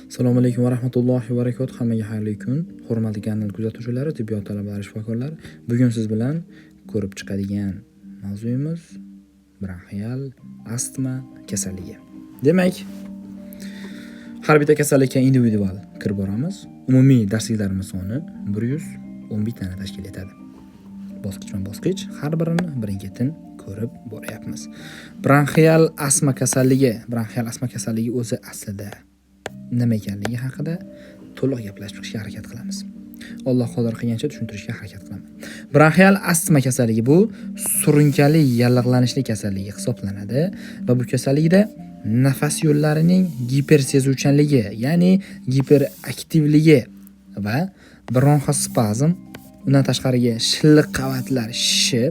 Assalomu alaykum va rahmatullohi va barakatuh. Hammaga xayrli kun. Hurmatli kanal kuzatuvchilari, tibbiyot talabalari, shifokorlar. Bugun siz bilan ko'rib chiqadigan mavzuyimiz bronxial astma kasalligi. Demak, har bitta kasallikka individual kirib boramiz. Umumiy darsliklarimiz soni 111 tani tashkil etadi. Bosqichma-bosqich har birini birin-ketin ko'rib boryapmiz. Bronxial astma kasalligi, bronxial astma kasalligi o'zi aslida nima ekanligi haqida to'liq gaplashib chiqishga harakat qilamiz. Alloh qodir qilgancha tushuntirishga harakat qilaman. Bronxial astma kasalligi bu surunkali yallig'lanishli kasalligi hisoblanadi va bu kasallikda nafas yo'llarining gipersezuvchanligi, ya'ni giperaktivligi va bronxospazm, undan tashqariga shilliq qavatlar shishishi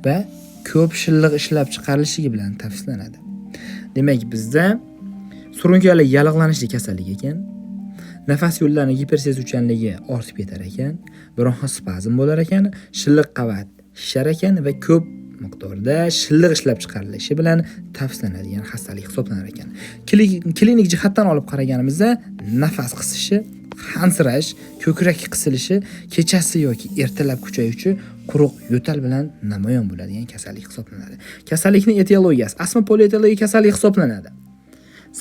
va ko'p shilliq ishlab chiqarilishligi bilan tavsiflanadi. Demak, bizda surunkali yallig'lanishli kasallik ekan. Nafas yo'llarining gipersezuvchanligi ortib ketar ekan, bronxospazm bo'lar ekan, shilliq qavat shishar ekan va ko'p miqdorda shilliq ishlab chiqarilishi bilan tavsiflanadigan xastalik hisoblanar ekan. Klinik jihatdan olib qaraganimizda nafas qisishi, hansirash, ko'krak qisilishi, kechasi yoki ertalab kuchayuvchi quruq yo'tal bilan namoyon bo'ladigan kasallik hisoblanadi. Kasallikning etiologiyasi astma polietiologik kasallik hisoblanadi.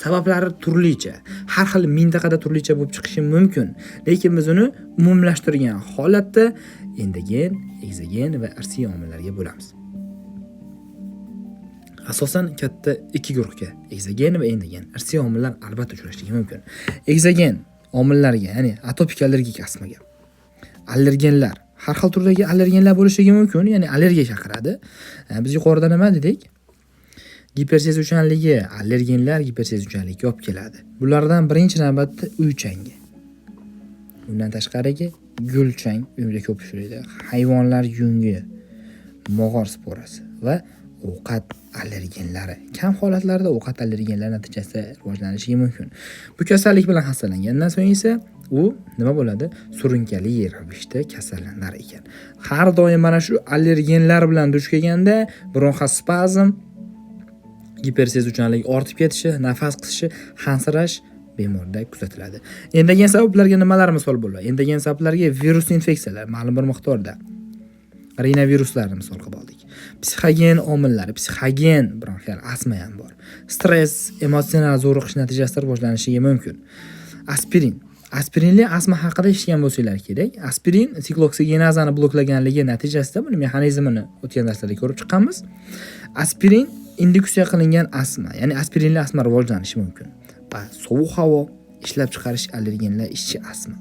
Sabablari turlicha, har xil mintaqada turlicha bo'lib chiqishi mumkin, lekin biz uni umumlashtirgan holatda endogen, ekzogen va irsiy omillarga bo'lamiz. Asosan katta ikki guruhga: ekzogen va endogen. Irsiy omillar albatta uchrashligi mumkin. Ekzogen omillarga, ya'ni atopik allergik astmaga allergenlar, har xil turdagi allergenlar bo'lishligi mumkin, ya'ni allergiya chaqiradi. Biz yuqorida nima dedik? Gipersezuvchanligi, allergenlar gipersezuvchanlikka olib keladi. Bulardan birinchi navbatda uy changi. Undan tashqarigi gulchang uyda ko'p uchraydi. Hayvonlar yungi, mog'or sporasi va ovqat allergenlari. Kam holatlarda ovqat allergenlari natijasida rivojlanishligi mumkin. Bu kasallik bilan xastalangandan so'ng esa u nima bo'ladi? Surunkali ravishda kasallanar ekan. Har doim mana shu allergenlar bilan duch kelganda bronxospazm, gipersezuvchanlik ortib ketishi, nafas qisishi, hansirash bemorda kuzatiladi. Endogen sabablarga nimalar misol bo'ladi? Endogen sabablarga virus infeksiyalar ma'lum bir miqdorda. Rinoviruslarni misol qilib oldik. Psixogen omillar, psixogen bronxial astma ham bor. Stress, emotsional zo'riqish natijasida rivojlanishligi mumkin. Aspirin. Aspirinli astma haqida eshitgan bo'lsanglar kerak. Aspirin sikloksigenazani bloklaganligi natijasida, buni mexanizmini o'tgan darslarda ko'rib chiqqanmiz. Aspirin induksiya qilingan astma, ya'ni aspirinli astma rivojlanishi mumkin. Va sovuq havo, ishlab chiqarish allergenlar ishchi astma.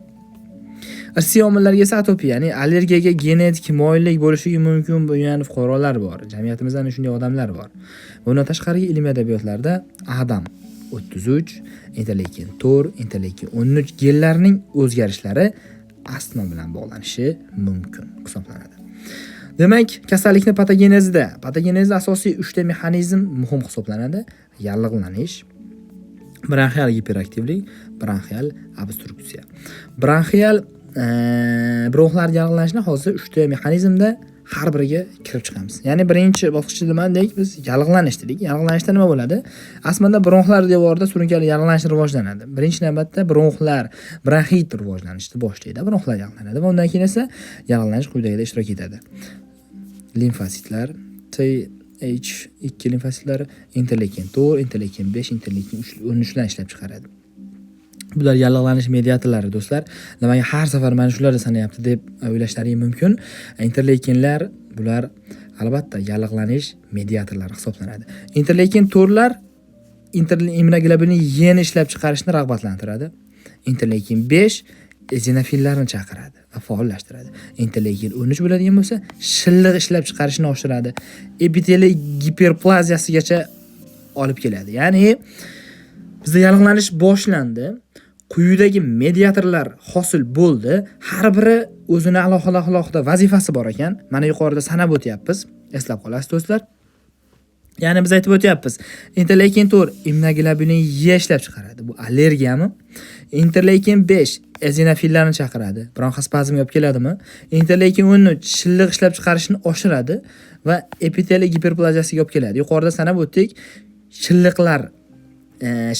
Irsiy omillarga esa atopiya, ya'ni allergiyaga genetik moyillik bo'lishligi mumkin bo'lgan fuqarolar bor. Jamiyatimizda ana shunday odamlar bor. Bundan tashqari ilmiy adabiyotlarda ADAM 33, interleykin 4, interleykin 13 genlarining o'zgarishlari astma bilan bog'lanishi mumkin hisoblanadi. Demak, kasallikni patogenezida asosiy 3 ta mexanizm muhim hisoblanadi. Yallig'lanish, bronxial giperaktivlik, bronxial obstruksiya. Bronxial bronxlar yallig'lanishini hozir 3 ta mexanizmda har biriga kirib chiqamiz. Ya'ni birinchi bosqichda nima dedik? Biz yallig'lanish dedik. Yallig'lanishda nima bo'ladi? Astmada bronxlar devorida surunkali yallig'lanish rivojlanadi. Birinchi navbatda bronxlar, bronxit rivojlanishni boshlaydi. Bronxlar yallig'lanadi va undan keyin esa yallig'lanish quyidagida ishtirok etadi. Limfositlar, TH2 limfositlari, interleykin 4, interleykin 5, interleykin 13 larni ishlab chiqaradi. Bular yallig'lanish mediatorlari, do'stlar. Nimaga har safar mana shularni sanayapti deb o'ylashlaring mumkin. Interleykinlar bular albatta yallig'lanish mediatorlari hisoblanadi. Interleykin 4lar immunoglobulin E ni ishlab chiqarishni rag'batlantiradi. Interleykin 5 eozinofillarni chaqiradi va faollashtiradi. Interleykin 13 bo'ladigan bo'lsa, shilliq ishlab chiqarishni oshiradi. Epiteliy giperplaziyasigacha olib keladi. Ya'ni bizda yallig'lanish boshlandi. Quyidagi mediatorlar hosil bo'ldi. Har biri o'zini alohida alohida vazifasi bor ekan. Mana yuqorida sanab o'tyapmiz. Eslab qolasiz, do'stlar. Ya'ni biz aytib o'tyapmiz. Interleykin 4 immunoglobulin E ishlab chiqaradi. Bu allergiyami? Interleykin 5 eozinofillarni chaqiradi. Bronxospazmga olib keladimi? Interleykin 13 shilliq ishlab chiqarishni oshiradi va epiteliy giperplaziyasiga olib keladi. Yuqorida sanab o'tdik. Shilliqlar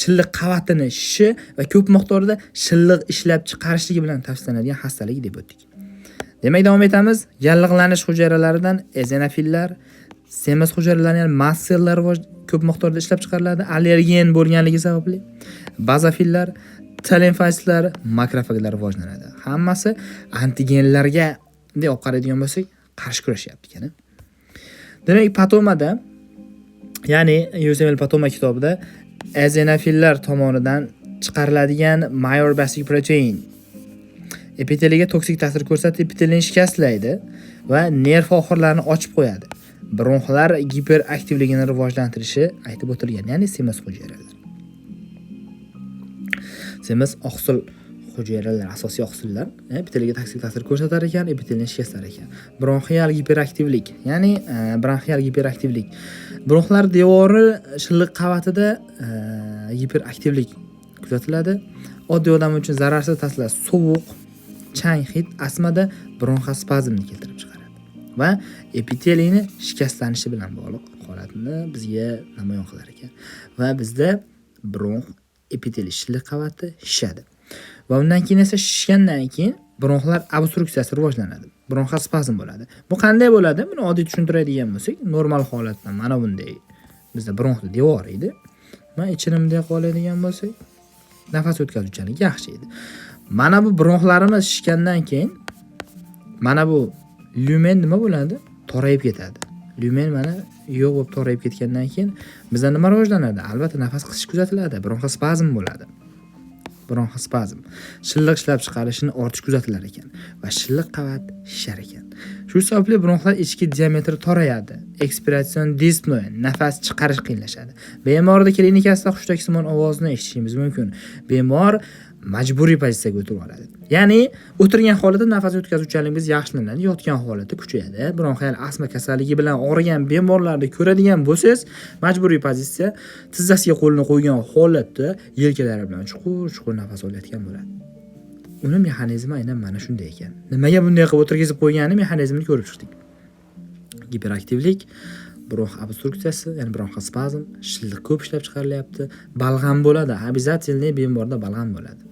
shilliq qavatini shishishi va ko'p miqdorda shilliq ishlab chiqarishligi bilan tavsiflanadigan xastalik deb o'tdik. Demak, davom etamiz. Yallig'lanish hujayralaridan eozinofillar, semiz hujayralari, ya'ni mast sellar ko'p miqdorda ishlab chiqariladi allergen bo'lganligi sababli. Bazofillar, T limfositlar, makrofaglar rivojlanadi. Hammasi antigenlarga bunday olib qaraydigan bo'lsak, qarshi kurashyapti ekan. Demak, Patomada, ya'ni USMLE Patoma kitobida eozinofillar tomonidan chiqariladigan major basic protein epiteliga toksik ta'sir ko'rsatib, epitelini shikastlaydi va nerv oxirlarini ochib qo'yadi. Bronxlar giperaktivligini rivojlantirishi aytib o'tilgan, ya'ni semiz hujayralar. Semiz oqsil hujayralar, asosiy oqsillar epiteliga toksik ta'sir ko'rsatar ekan, epitelni shikastlar ekan. Bronxial giperaktivlik, ya'ni bronxial giperaktivlik. Bronxlar devori shilliq qavatida giperaktivlik kuzatiladi. Oddiy odam uchun zararsiz ta'sirlar sovuq, chang, hid astmada bronxospazmni keltirib chiqaradi va epiteliyni shikastlanishi bilan bog'liq holatni bizga namoyon qilar ekan. Va bizda bronx epiteliy shilliq qavati shishadi. Va undan keyin esa shishgandan keyin bronxlar obstruksiyasi rivojlanadi. Bronxospazm bo'ladi. Bu qanday bo'ladi? Buni oddiy tushuntiradigan bo'lsak, normal holatda mana bunday bizda bronxni devori edi. Mana ichini bunday qilib oladigan bo'lsak, nafas o'tkazuvchanligi yaxshi edi. Mana bu bronxlarimiz shishgandan keyin mana bu lyumen nima bo'ladi? Torayib ketadi. Lyumen mana yo'q bo'lib torayib ketgandan keyin bizda nima rivojlanadi? Albatta, nafas qisish kuzatiladi, bronxospazm bo'ladi. Bronxospazm. Shilliq ishlab chiqarishini ortish kuzatilar ekan va shilliq qavat shishar ekan. Shu sababli bronxlar ichki diametri torayadi. Ekspiratsion dispnoe, nafas chiqarish qiyinlashadi. Bemorda klinikasida hushtaksimon ovozni eshitishimiz mumkin. Bemor majburiy pozitsiyaga o'tirib oladi. Ya'ni o'tirgan holatda nafas o'tkazuvchanligimiz yaxshilanadi, yotgan holatda kuchayadi. Bronxial astma kasalligi bilan og'rigan bemorlarni ko'radigan bo'lsangiz, majburiy pozitsiya, tizzasiga qo'lini qo'ygan holatda yelkalari bilan chuqur-chuqur nafas olayotgan bo'ladi. Uni mexanizmi aynan mana shunday ekan. Nimaga bunday qilib o'tirgizib qo'ygani mexanizmini ko'rib chiqdik. Giperaktivlik, bronx obstruksiyasi, ya'ni bronxospazm, shilliq ko'p ishlab chiqarilyapti, balg'am bo'ladi, обязательно bemorda balg'am bo'ladi.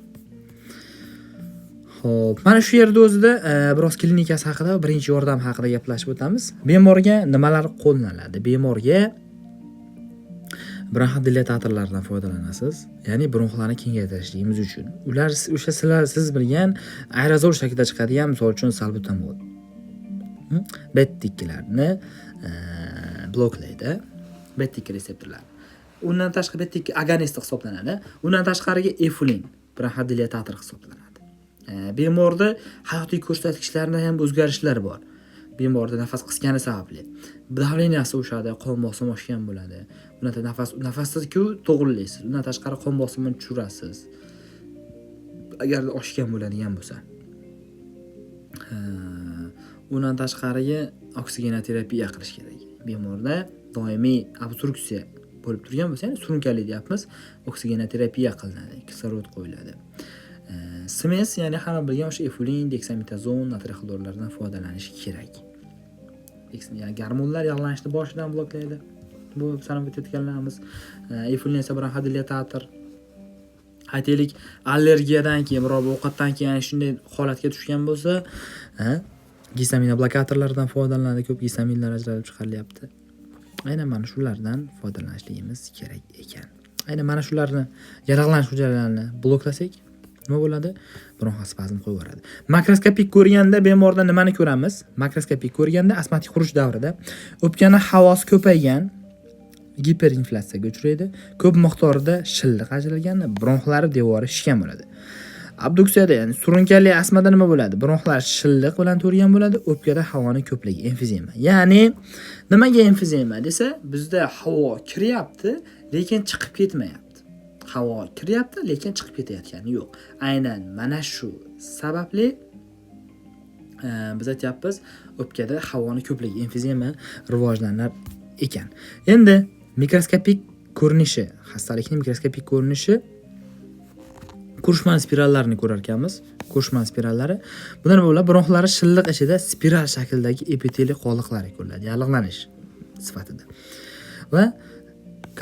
Xo'p, mana shu yerda o'zida biroz klinikasi haqida, birinchi yordam haqida gaplashib o'tamiz. Bemorga nimalar qo'llaniladi? Bemorga bronxodilatatorlardan foydalanasiz, ya'ni bronxlarni kengaytirishligimiz uchun. Ular o'sha sizlar siz bilgan aerozol shaklida chiqadigan, misol uchun, salbutamol. Beta ikkilarni bloklaydi. Beta 2 reseptorlar. Undan tashqari beta 2 agonist hisoblanadi. Undan tashqariga efulin bronxodilatator hisoblanadi. Bemorda hayotiy ko'rsatkichlarida ham o'zgarishlar bor. Bemorda nafas qisgani sababli давления si oshadi, qon bosimi oshgan bo'ladi. Undan nafasni-ku to'g'rilaysiz. Undan tashqari qon bosimini tushirasiz. Agar oshgan bo'ladigan bo'lsa. Undan tashqariga oksigenoterapiya qilish kerak. Bemorda doimiy obstruksiya bo'lib turgan bo'lsa, ya'ni surunkali deyapmiz, oksigenoterapiya qilinadi, kislorod qo'yiladi. СМЕС, ya'ni hamma bilgan o'sha efulin, deksametazon, natriy xlorlardan foydalanish kerak. Ya'ni gormonlar yog'lanishni boshidan bloklaydi. Bu sanab o'tayotganlarimiz. Efulin esa bronxodilatator. Aytaylik, allergiyadan keyin, biror bir ovqatdan keyin shunday holatga tushgan bo'lsa, gistaminoblokatorlardan foydalaniladi, ko'p gistaminlar ajralib chiqarilyapti. Aynan mana shulardan foydalanishligimiz kerak ekan. Aynan mana shularni, yallig'lanish hujayralarini bloklasak nima bo'ladi? Bronxospazm qo'yib yuboradi. Makroskopik ko'rganda bemorda nimani ko'ramiz? Makroskopik ko'rganda astmatik xuruj davrida o'pkani havosi ko'paygan, giperinflyatsiyaga uchraydi, ko'p miqdorda shilliq ajralgan, bronxlari devori shishgan bo'ladi. Obstruksiyada, ya'ni surunkali astmada nima bo'ladi? Bronxlar shilliq bilan to'lgan bo'ladi, o'pkada havoni ko'pligi, emfizema. Ya'ni nimaga emfizema desa, bizda havo kiryapti, lekin chiqib ketmayapti. Havo kiryapti, lekin chiqib ketayotgani yo'q. Aynan mana shu sababli biz aytyapmiz, o'pkada havoni ko'pligi, emfizema rivojlanar ekan. Endi mikroskopik ko'rinishi, xastalikning mikroskopik ko'rinishi Kurshman spirallarini ko'rar ekanmiz. Kurshman spirallari. Bunda nima bo'ladi? Bronxlari shilliq ichida spiral shaklidagi epiteliy qoldiqlari ko'rinadi, yallig'lanish sifatida. Va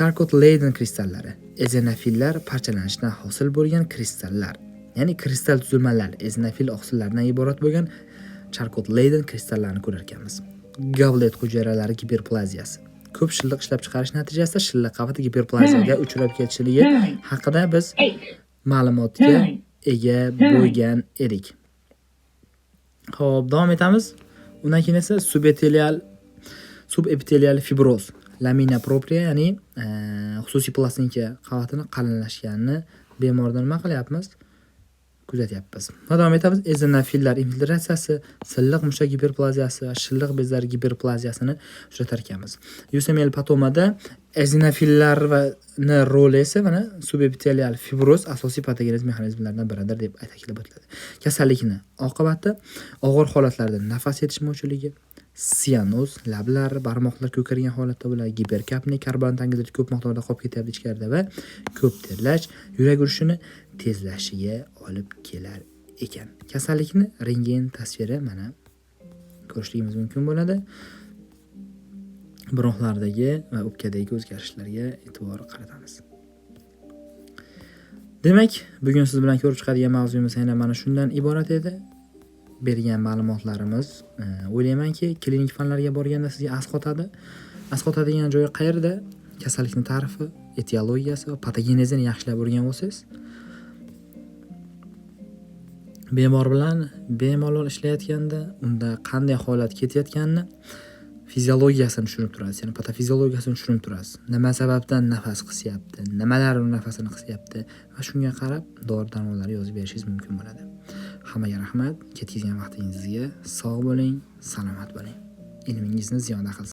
Charcot-Leyden kristallari eozinofillar parchalanishidan hosil bo'lgan kristallar, ya'ni kristal tuzilmalar eozinofil oqsillaridan iborat bo'lgan Charcot-Leyden kristallarini ko'rar ekanmiz. Goblet hujayralari giperplaziyasi. Ko'p shilliq ishlab chiqarish natijasida shilliq qavati giperplaziyaga uchrab ketishligi haqida biz ma'lumotga ega bo'lgan edik. Xo'p, davom etamiz. Undan keyin esa subepitelial fibroz, lamina propria, ya'ni xususiy plastinka qavatini qalinlashganini bemorda nima qilyapmiz? Kuzatyapmiz. Va davom etamiz. Eozinofillar infiltratsiyasi, silliq mushak giperplaziyasi va shilliq bezlari giperplaziyasini uchratar ekanmiz. USML patomada eozinofillar va roli esa mana subepitelial fibroz asosiy patogenez mexanizmlaridan biridir deb ta'kidlab o'tiladi. Kasallikni oqibati og'ir holatlarda nafas yetishmovchiligi, sianoz, lablar, barmoqlar ko'kargan holatda bo'ladi, giperkapniya, karbonat angidrid ko'p miqdorda qolib ketyapti ichkarida va ko'p terlash yurak urishini tezlashishiga olib kelar ekan. Kasallikni rentgen tasviri mana ko'rishligimiz mumkin bo'ladi. Bronxlardagi va o'pkadagi o'zgarishlarga e'tibor qaratamiz. Demak, bugun siz bilan ko'rib chiqadigan mavzuyimiz aynan mana shundan iborat edi. Bergan ma'lumotlarimiz, o'ylaymanki, klinik fanlarga borganda sizga asqotadi. Asqotadigan joyi qayerda? Kasallikning ta'rifi, etiologiyasi va patogenezini yaxshilab o'rganib olsangiz, bemor bilan bemalol ishlayotganda unda qanday holat ketayotganini fiziologiyasini tushunib turasiz, ya'ni patofiziologiyasini tushunib turasiz. Nima sababdan nafas qisyapti, nimalar uni nafasini qisyapti va shunga qarab dori-darmonlar yozib berishingiz mumkin bo'ladi. Hammaga rahmat, ketkazgan vaqtingizga sog' bo'ling, salomat bo'ling. Ilmingizni ziyoda qilsin.